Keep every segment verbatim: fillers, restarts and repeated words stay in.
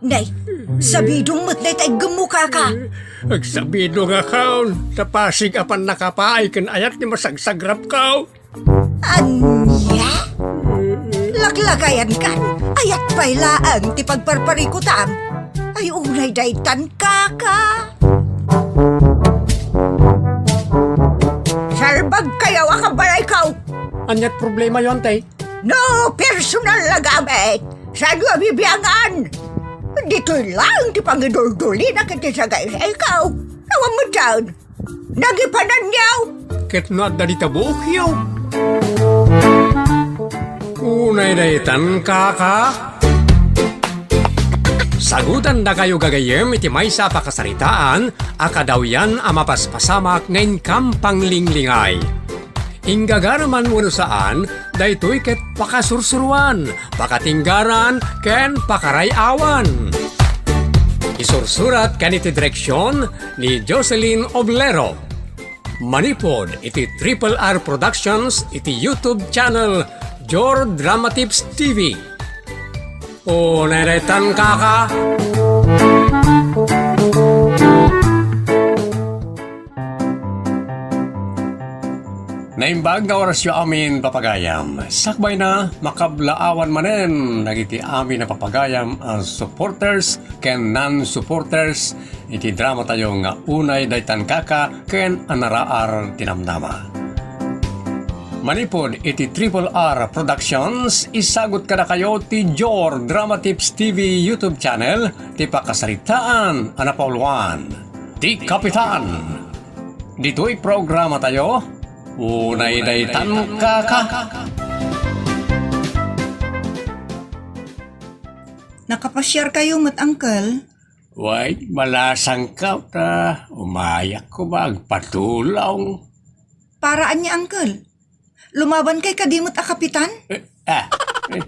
Nay, sabidong met dayta iggemmo, kaka. Agsabidongakon, ta pasig a pannakapaay ken ayat ti masagsagrapko. Ania? Laklakayankan, ayat pay laeng ti pagparparikutam. Ay, unay daytan, kaka. Salbagkayo a kabalayko. Aniat problemayo, ante? No personal a gamit, saanyo a bibiangan? Ditoy laeng ti pangiduldulina ket ti sagaysayko. Awan met daan. Nagipananyo! Ket no adda dita buokyo. Unay daytan, kaka. Sagutandakayo gagayyem iti maysa a pakasaritaan a kadawyan a mapaspasamak nga inkam panglinglingay. Inggagaraman wenno saan, daytoy ket pakasursuroan, pakatinggaran, ken pakaray-awan. Isursurat ken iti direksion ni Jocelyn Oblero. Manipud iti Triple R Productions iti YouTube channel Jor Dramatips T V. O, neretan, kaka. Naimbag nga orasyo amin, papagayam. Sakbayna, makablaawan manen dagiti amin a papagayam a supporters ken non-supporters iti dramatayo nga Unay Daytan, Kaka ken Anaraar ti Namnama. Manipud iti Triple R Productions, isagut kadakayo ti Jor Drama Tips T V YouTube channel ti pakasaritaan a napauluan ti Kapitan. Ditoy programatayo, Unay Daytan, Kaka. Nakapasiarkayo met, Uncle? Way, malasangko ta umayak koma agpatulong. Para ania, Uncle? Lumabankay kadi met a kapitan? Eh, ah, eh,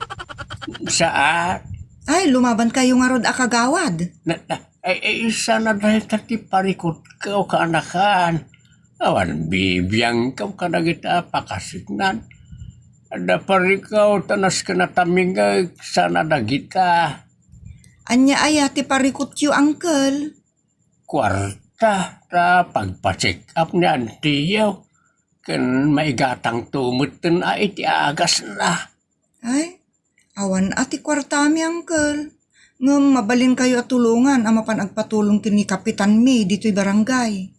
saan? Ay, lumabankayo ngarud a kagawad. Na, na, ay, ay, saan a dayta ti parikutko, kaanakan. Awan bibiangko kadagita a pakasiknan. Adda parikut ta nasken a tamingek, saan a dagita. Ania aya ti parikutyo, Uncle? Kuarta ta pagpa-check up ni antiyo, ken maigatangto metten a iti agasna. Ay, awan a ti kuartami, Uncle. Ngem mabalinkayo a tulongan a mapan agpatulong ken ni Kapitan May ditoy barangay.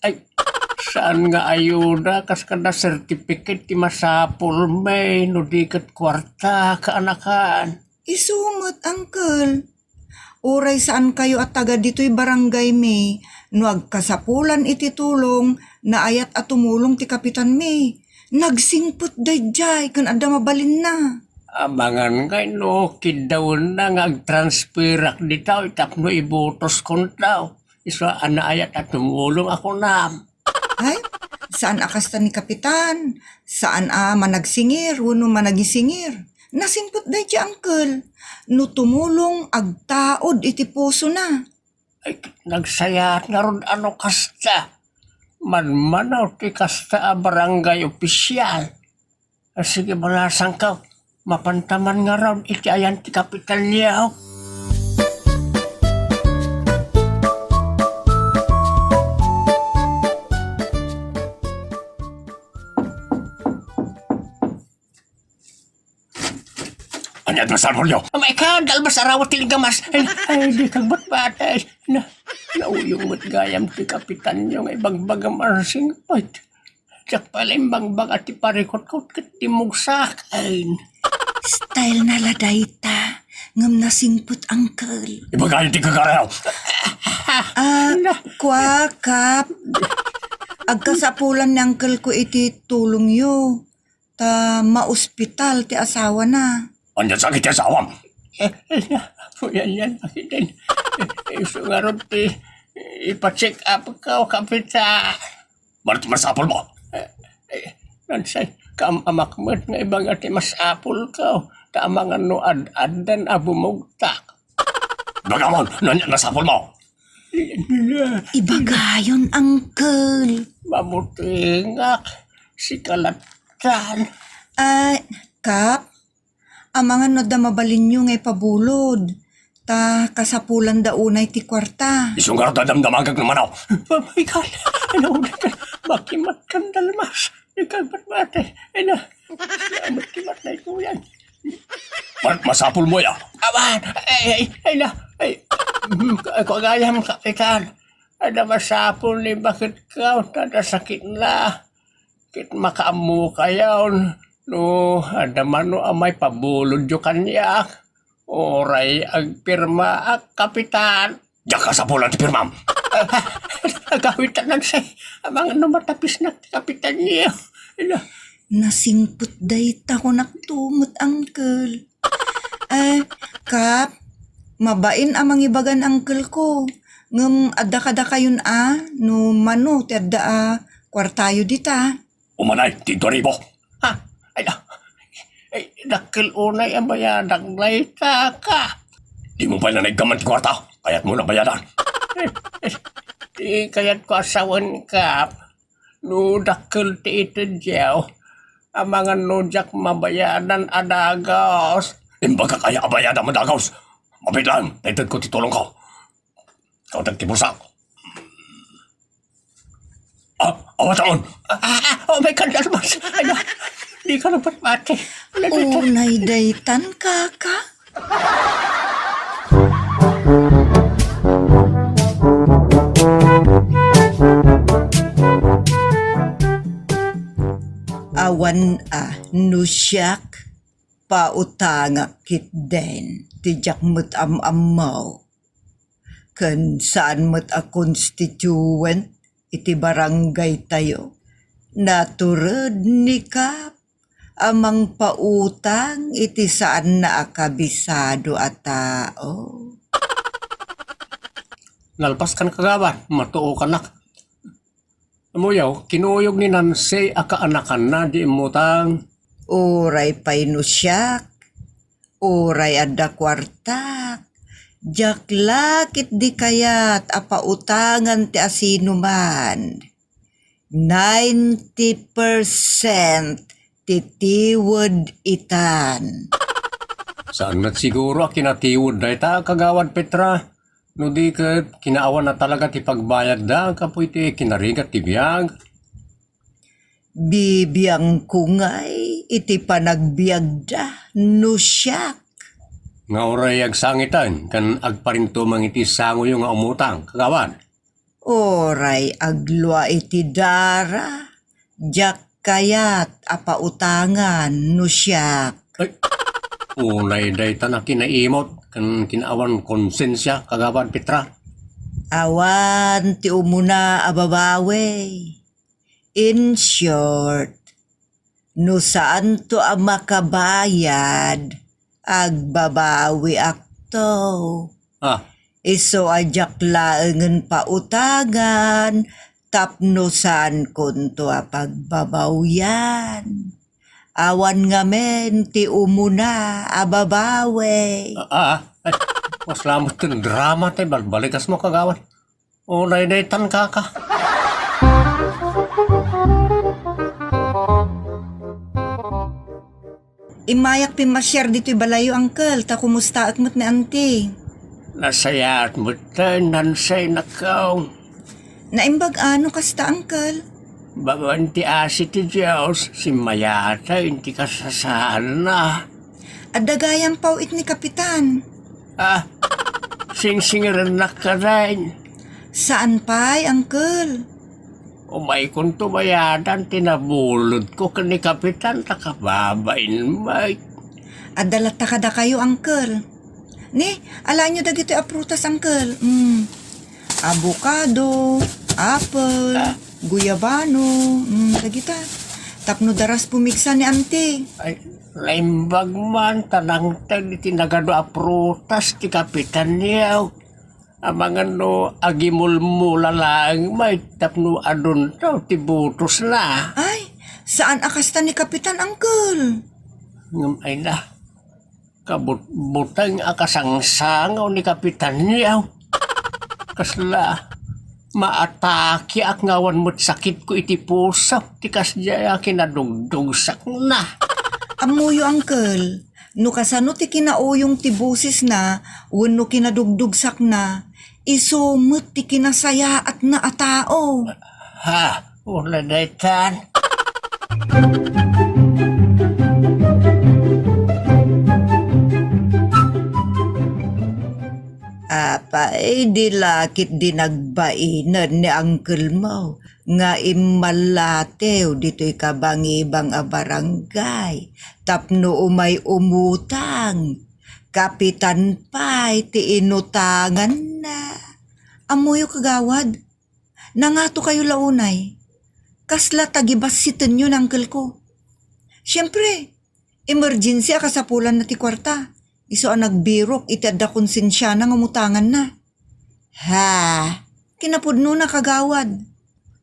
Ay, saan nga ayuda kas kada certificate ti masapul, May, no di ket kuarta, kaanakan? Isu met, Uncle. Uray saankayo a taga ditoy barangay, May, no agkasapulan iti tulong, naayat a tumulong ti Kapitan May. Nagsingpet daydiay ken adda mabalinna. Amangan ngay no kiddawenna nga agtransferak ditoy tapno ibutoskon taw. Isu a naayat a tumulong a kunam. Ay, saan a kasta ni Kapitan. Saan a managsingir wenno managisingir. Nasingpet daydiay, Uncle. No tumulong, agtaud iti pusona. Ay, nagsayaat ngarud a no kasta. Manmanaw ti kasta a barangay official. A, sige, balasangko. Mapanta man ngarud iti ayan ti kapitanyo. Ania ti masapulyo? Amay ka, dalbas arawat ti linggamas. Ay, ay, di kagbatbatay. Na, nauyong met gayam ti kapitanyo nga ibagbagam a singpet. Diak pay la imbagbaga ti parikutkot ket timmugsak. Ay. Style na la dayta, ngem nasingpet, Uncle. Ibagayo ti kagarayo. Ah, kua, Kap. Agkasapulan ni Uncle ko iti tulongyo. Ta maospital ti asawana. Ania sakit ti asawam? Eh, eh, yan, yan, sakit din. Eh, isu ngarud ti ipa-check up ko, Kapitan. Mano ti masapulmo? Eh, eh, nansay, kaam-amak met nga ibaga ti masapulko. Ta amangan no ad-addan a bumugtak. Ibagamon, no ania masapulmo? Ibagayon, Uncle. Mamutingak, sika lattan. Ah, Kap, amangan no adda mabalinyo nga ipabulod. Ta kasapulanda unay ti kuarta. Isu ngarud a damdamagak no mano. Michael, ano ka? Makimat kan dalmas. Ikaw ba't mate? Ay na, salamat kimat na ikuyan. Ma-, masapul mo ya. Awan! Ay, ay, ay na, ay. Mm, ka-, kagayam, Kapitan. Ada masapul ni bakit ka, tada sakit na. Ket makaammo kayon, no, ada mano a maipabulodyo kaniak, uray agpirmaak, Kapitan. Diak kasapulan ti pirmam. Agawid ta nagsay, amangan no matapisnak ti kapitan niyo. Ala. Nasingpet dayta kunak to met, uncle. Eh, Kap, mabain a mangibagan, uncle ko. Ngem adda kadakayon a, no mano ti adda a kuartayo dita. Umanay, ti dua ribu. Ha? Ay, ah. Ay, dakkel unay a bayadak dayta, Kap. Di mo pay naiggaman ti kuarta. Kayat mo na bayadan. Eh, eh, ti kayat ko a sawen, Kap. No dakkel ti itedyo, amangan no diak mabayadan a dagus. Imbagak aya a bayadam a dagus. Mabiit lang, ta ited ko ti tulong ko. Kautag ti bulsak. Ah, awa taon! Ah, ah, ah, oh my God, Almas! Ano? Di ka nagpatpati. Ano ito? Unay daytan, kaka? Awan a no siak, pautangak ketdin ti diak met am-ammo. Ken saan met a constituent iti barangay tayo. Natured ni Kap a mangpautang iti saanna a kabisado a tao. Nalpas kan kagawan, matuokanak. Amuyaw, kinuyog ni Nancy a kaanakanna di immutang. Uray pay no siak, uray adda kuartak, diak la ketdi kayat a pautangan ti asinoman. Ninety percent ti tiwed itan. Saan met siguro a kinatiwed dayta, Kagawad Petra? No di ket, kinaawan na talaga ti pagbayadda gapu iti kinarigat ti biag. Bibiangko ngay iti panagbiagda no siak. Nga uray agsangiten ken agparintumeng iti sangoyo nga umutang, Kagawad. Uray aglua iti dara, diak kayat a pautangan no siak. Ay, unay daytan a kinaimot ken kinaawan konsensia, Kagawad Petra. Awan ti umuna a babawi. In short, no saanto a makabayad, agbabawiakto. Ah. Isu a diak laengen pautangan tapno saankonto a pagbabawian. Awan ngamin ti umuna a babawi. Ah, ah, ay, mas lamot ken drama ti balbalikas mo, Kagawad. Unay daytan, kaka. Immayak pimmasiar ditoy balayyo, uncle, ta kumustaek met ni auntie. Nasayaat met ta, Nancy, nakaw. Naimbag a no kasta, uncle? Babaen ti asi ti Dios, simmayaten ti kasasaanna. Adda gayam pay iti ni Kapitan. Ah, singsingirennak kadin. Saan pay, uncle? Umaykonto bayadan ti nabulodko ken ni Kapitan ta kababain met. Adda latta kadakayo, uncle. Ni, alaenyo dagitoy a prutas, uncle. Mm. Abukado, apple, ah, guyabano, mm, dagita. Tapno daras pumigsa ni auntie. Ay, naimbag man, ta nangted iti nagadu a prutas ti Kapitan niyo. Amangan no agimulmula laeng met tapno adunto ti butosna. Ay, saan a kasta ni Kapitan, uncle. Ngem ay na, kabutbuteng a kasangsangaw ni Kapitan niyo. Kasla, maatakeak nga awan met sakitko iti puso ti kasdiay a kinadugdugsakna. Ammoyo, uncle, No kasano ti kinauyong ti bosesna wenno kinadugdugsakna, isu met ti kinasayaatna a tao. Ha, una daytan. Apay, di lakit di nagbainen ni uncle mo nga immallatew ditoy kabangibang a barangay tapno umay umutang. Kapitan pay ti inutanganna. Ammoyo, kagawad, nangato kayo la unay. Kasla tagibassitenyo ni uncle ko. Siempre, emergency a kasapulanna ti kuarta. Isu a nagbirok iti adda konsensiana nga umutanganna. Ha, kinapudnona, kagawad.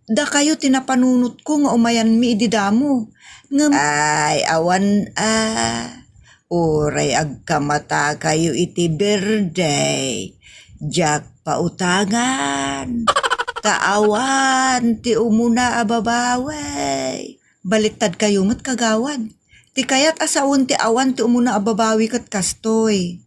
Dakayo ti napanunotko nga umayanmi idi damo. Ngem, ay, awan a. Uray agkamatakayo iti birthday, diak pautangan. Ta awan ti umuna a babawi. Baliktad kayo met, kagawad. Ti kayat a sawen ti awan ti umuna a babawi ket kastoy.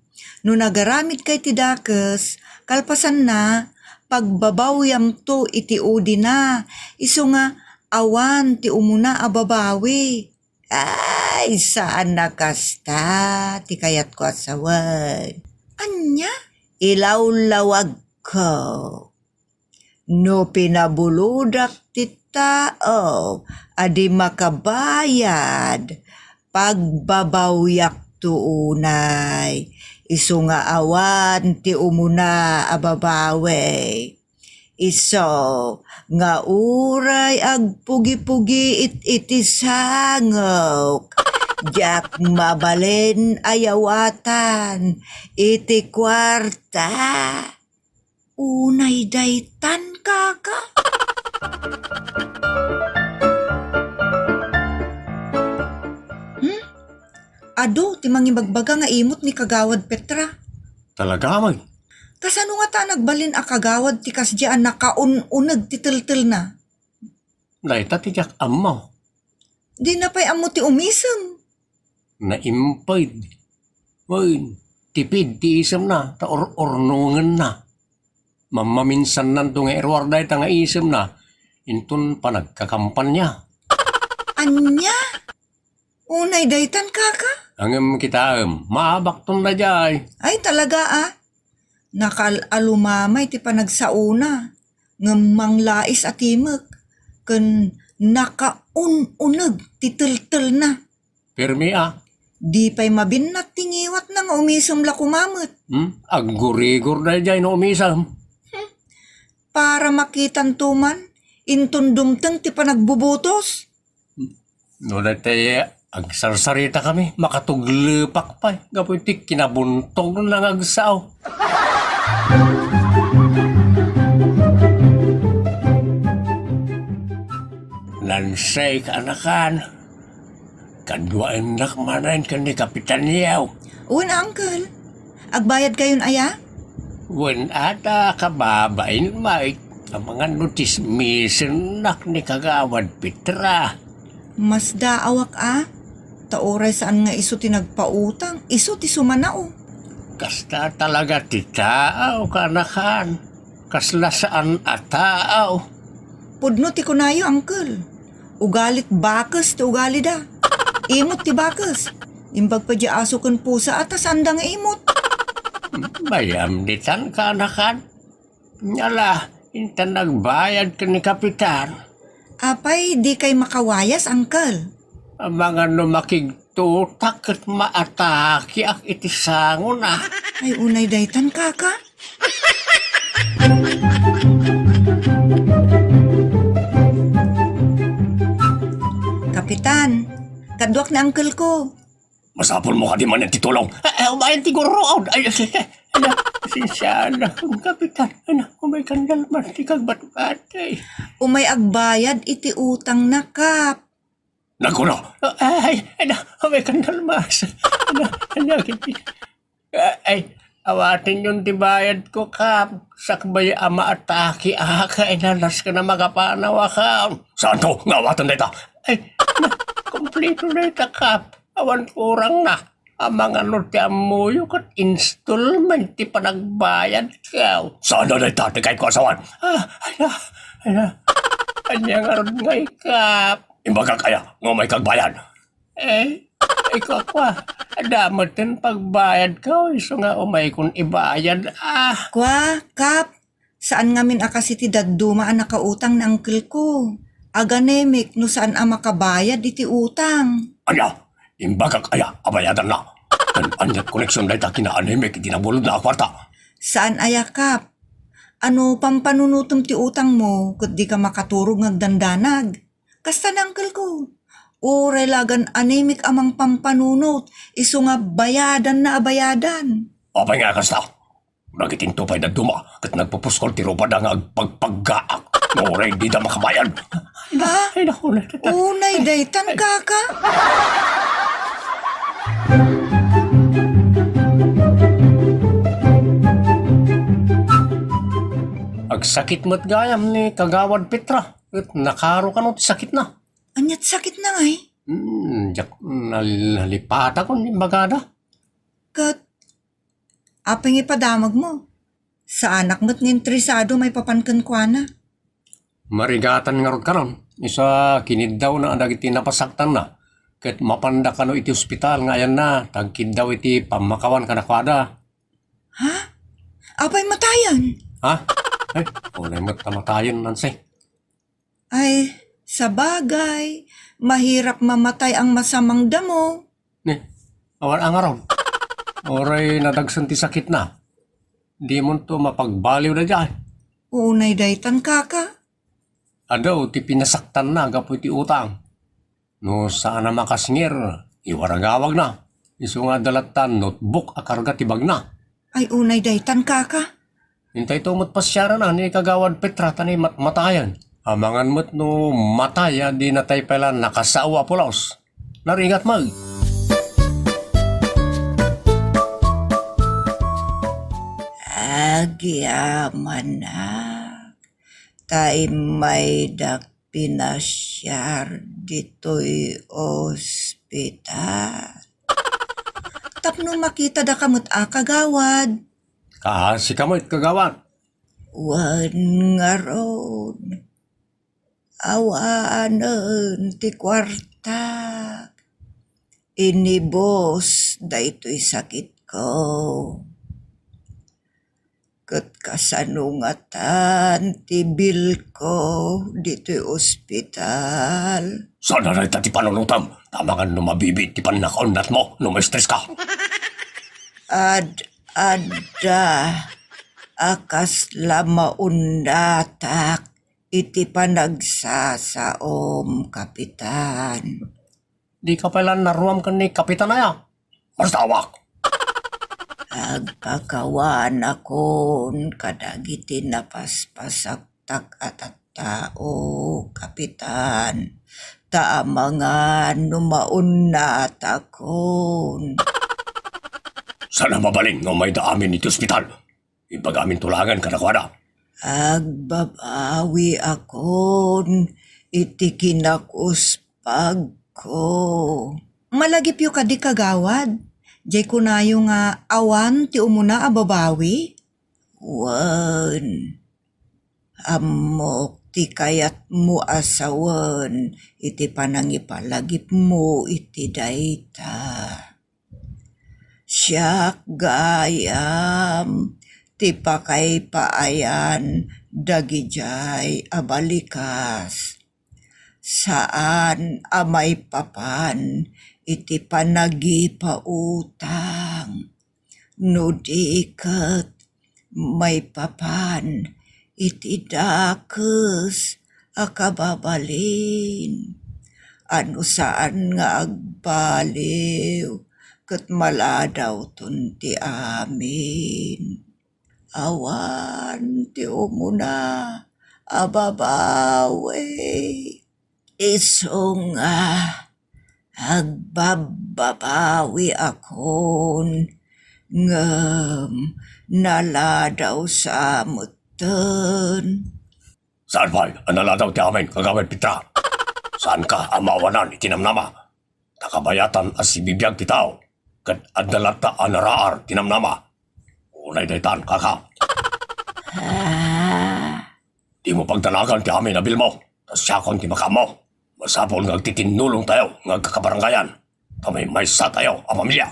No nagaramidkay ti dakes, kalpasanna, pagbabawyamto iti udina, isu nga awan ti umuna a babawi. Ay, saan a kasta ti kayatko a sawen. Ania? Ilawlawagko. No pinabuludak ti tao a di makabayad, pagbabawyakto unay. Isu nga awan ti umuna a babawi. Isu nga uray agpugipugiit iti sangok, diak mabalin a yawatan iti kuarta. Unay daytan, kaka? Hmm? Adu ti mangibagbaga nga imot ni Kagawad Petra. Talaga, Amay? Kasano ngata a nagbalin a kagawad ti kasdiay a nakaun-uneg ti teltelna? Dayta ti diak ammo. Dina pay ammo ti umisem. Naimped. Wen, tipid ti isemna, ta or-ornongenna. Mammaminsannanto nga iruar dayta nga isemna, inton panagkakampanya. Ania? Unay daytan, kaka? Ngem kitaem, maabakton daydiay. Ay, talaga, a. Nakaal-alumamay ti panagsaona, ngem manglais a timek, ken nakaun-uneg ti teltelna. Permi, a. Di pay mabinnat ti ngiwatna nga umisem la koma met. Hmm? Aggurigor daydiay no umisem. Hmm. Para makitanto man, inton dumteng ti panagbubutos. No daytoy agsarsaritakami, makatuglepak pay gapu iti kinabuntogna nga agsao. Nancy, kaanakan, kaduaennak manen ken ni Kapitan Yeo. Wen, uncle. Agbayad kayon aya? Wen, adda kababain, Mike, amangan no tsismisennak ni Kagawad Petra. Masdaawak a, ta uray saan nga isu ti nagpautang, isu ti sumanao. Kasta talaga ti tao, kaanakan. Kasla saan a tao. Pudno ti kunayo, uncle. Ugalit bakes ti ugalida. Imot ti bakes. Imbag pay di aso ken pusa a ta saanda nga imot. Bayam ditan, kaanakan. Ala, intan nagbayad ken ni Kapitan. Apay, dikay makawayas, uncle? Amangan no makigtutak ket maatakeak iti sangona. Ay, unay daytan, kaka. Kapitan, kaduak ni uncle ko. Masapulmo kadi manen ti tulong. Eh, eh, umayen ti gurruod. Ay, ay, ay, ay, ala, pasensya na, Kapitan. Ala, umay kan dalmas ti kagbatbati. Umay agbayad iti utangna, Kap. Nagkuno. Ay, ala, umay kan dalmas. Ala, ala, kiti. Ay, awatenyon ti bayadko, Kap. Sakbay a maatakeak, ay, nanas ka na makapanaw, Kap. Saanto nga awaten dayta? Ay, na, kompleto dayta, Kap. Awan kurangna. Amangan no ti ammoyo ket installment ti panagbayadko. Saan a dayta ti kayatko a sawen? Ah, ay na, ay na. Ania ngarud ngay, Kap? Imbagak aya nga umayka agbayad? Eh, ikaw, kwa, adda met ti pagbayadko, isu nga umaykon ibayad, ah. Kwa, Kap, saan ngamin a kas iti dadduma a nakautang ni uncle ko. Aganemik no saan a makabayad iti utang. Ania? Imbagak aya a bayadanna? An-, ania't koneksion dayta ken ni anemik iti nabulodna a kuarta? Saan aya, Kap? Ano, pampanunotem ti utangmo ket dika makaturog nga agdandanag. Kasta ni uncle ko. Uray la agan-anemik a mangpampanunot, isu nga bayadanna a bayadan. Apay nga kasta? Dagitinto pay dadduma ket nagpupuskol ti rupada nga agpagpaggaak. Uray dida makabayad. Ha? Ay, naku, naku. Unay daytan, kaka? Agsakit met gayam ni Kagawad Petra, ket nakaro kano ti sakitna. Ania't sakitna ngay? Hmm, diak, nal-, nalipatakon imbagada. Ket apay nga ipadamagmo? Saanak met nga interesado maipapan kenkuana. Marigatan ngarud karon, isu a kiniddawna dagiti napasaktanna, ket mapanda kano iti ospital nga ayanna, ta agkiddaw iti pammakawan kadakuada. Ha? Apay matayen? Ha? Ay, unay met ta matayen, Nancy. Ay, sabagay, mahirap mamatay ang masamang damo. Ni, awan a ngarud. Uray nadagsen ti sakitna. Dimonto mapagbaliw daydiay. Unay daytan, kaka. Adu ti pinasaktanna gapu iti utang. No saan a makasngir, iwaragawagna. Isu nga adda latta notebook a karga ti bagna. Ay, unay daytan, kaka. Intay to met pasiarana ni Kagawad Petra ta ni matmatayen. Amangan met no matay a di natay pay la nakasao a pulos. Narigat met. Agyamanak, ta immaydak pinasiar ditoy ospital. Tapno makitada ka met a, kagawad. Ka, sika met, kagawad. Wen ngarud, awanen ti kuartak. Inibus daytoy sakitko. Ket kasano ngatan ti bilko ditoy ospital? Saan a dayta ti panunotam, ta amangan no mabibiit ti pannakaunatmo no maestres ka. Ad-adda a kasla maunnatak iti panagsasaom, Kapitan. Dika pay la naruam ken ni Kapitan aya? Mastawak! Agpakawanakon kadagiti napaspasaktak a tattao, Kapitan, ta amangan no maunnatakon. Saan a mabalin nga umayda amin iti ospital? Imbagamin to laengen kadakuada. Agbabawiakon iti kinakuspagko. Malagipyo kadi, kagawad? Diay kunayo nga awan ti umuna a babawi? Wen, ammok ti kayatmo a sawen iti panangipalagipmo iti dayta. Siak gayam ti pakaipaayan dagidiay a balikas. Saan a maipapan iti panagipautang, no di ket maipapan iti dakes a kababalin, a no saan nga agbaliw ket maladawton ti amin. Awan ti umuna a babawi. Isu nga agbabbabawiakon, ngem naladaw sa metten. Saan pay a naladaw ti amin, Kagawad Petra? Saanka a maawanan iti namnama? Ta kabayatan a sibibiag ti tao. ket adda latta a naraar ti namnama. Unay daytan, kaka. Ah. Dimo pagdanagan ti amin a bilmo, ta siakon ti makaammo. Masapul nga agtitinnulongtayo nga agkakabarangayan, ta maymaysatayo a pamilia.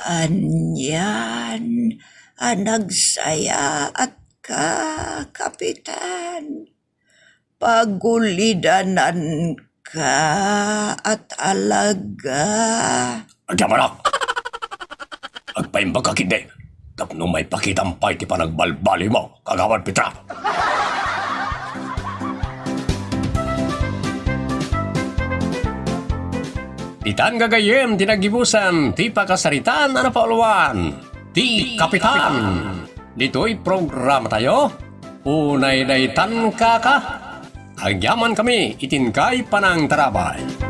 Anian a nagsayaat ka, Kapitan. Pagulidananka a talaga. Agyamanak! Agpaimbag ka ketdi tapno maipakitam pay ti panagbalbaliwmo, Kagawad Petra. Ditan gagayyem ti naggibusan ti pakasaritaan a napauluan ti Kapitan. Ditoy programatayo, Unay daytan, kaka. Agyamankami iti inkay panangtarabay.